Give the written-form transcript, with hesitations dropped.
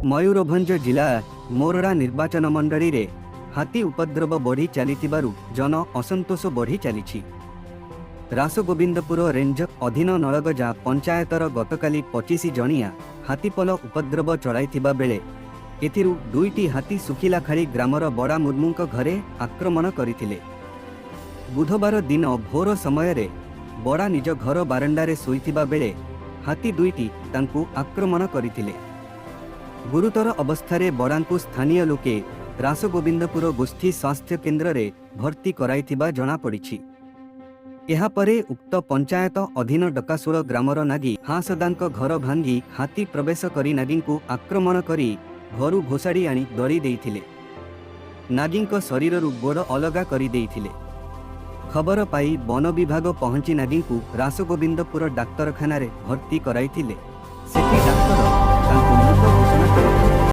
ମୟୂରଭଞ୍ଜ ଜିଲ୍ଲା ମୋରଡ଼ା ନିର୍ବାଚନମଣ୍ଡଳୀରେ ହାତୀ ଉପଦ୍ରବ ବଢ଼ି ଚାଲିଥିବାରୁ ଜନ ଅସନ୍ତୋଷ ବଢ଼ି ଚାଲିଛି। ରାସଗୋବିନ୍ଦପୁର ରେଞ୍ଜ ଅଧୀନ ନଳଗଜା ପଞ୍ଚାୟତର ଗତକାଲି 25 ଜଣିଆ ହାତୀପଲ ଉପଦ୍ରବ ଚଳାଇଥିବା ବେଳେ ଏଥିରୁ ଦୁଇଟି ହାତୀ ଶୁଖିଲାଖାଳି ଗ୍ରାମର ବଡ଼ା ମୁର୍ମୁଙ୍କ ଘରେ ଆକ୍ରମଣ କରିଥିଲେ। ବୁଧବାର ଦିନ ଭୋର ସମୟରେ ବଡ଼ା ନିଜ ଘର ବାରଣ୍ଡାରେ ଶୋଇଥିବା ବେଳେ ହାତୀ ଦୁଇଟି ତାଙ୍କୁ ଆକ୍ରମଣ କରିଥିଲେ। ଗୁରୁତର ଅବସ୍ଥାରେ ବଡ଼ାଙ୍କୁ ସ୍ଥାନୀୟ ଲୋକେ ରାସଗୋବିନ୍ଦପୁର ଗୋଷ୍ଠୀ ସ୍ୱାସ୍ଥ୍ୟ କେନ୍ଦ୍ରରେ ଭର୍ତ୍ତି କରାଇଥିବା ଜଣାପଡ଼ିଛି। ଏହାପରେ ଉକ୍ତ ପଞ୍ଚାୟତ ଅଧୀନ ଡକାଶୂଳ ଗ୍ରାମର ନାଗି ହାଁସଦାଙ୍କ ଘର ଭାଙ୍ଗି ହାତୀ ପ୍ରବେଶ କରି ନାଗିଙ୍କୁ ଆକ୍ରମଣ କରି ଘରୁ ଘୋଷାଡ଼ି ଆଣି ଦଳି ଦେଇଥିଲେ। ନାଗିଙ୍କ ଶରୀରରୁ ଗୋଡ଼ ଅଲଗା କରିଦେଇଥିଲେ। ଖବର ପାଇ ବନ ବିଭାଗ ପହଞ୍ଚି ନାଗିଙ୍କୁ ରାସଗୋବିନ୍ଦପୁର ଡାକ୍ତରଖାନାରେ ଭର୍ତ୍ତି କରାଇଥିଲେ। ସେଠି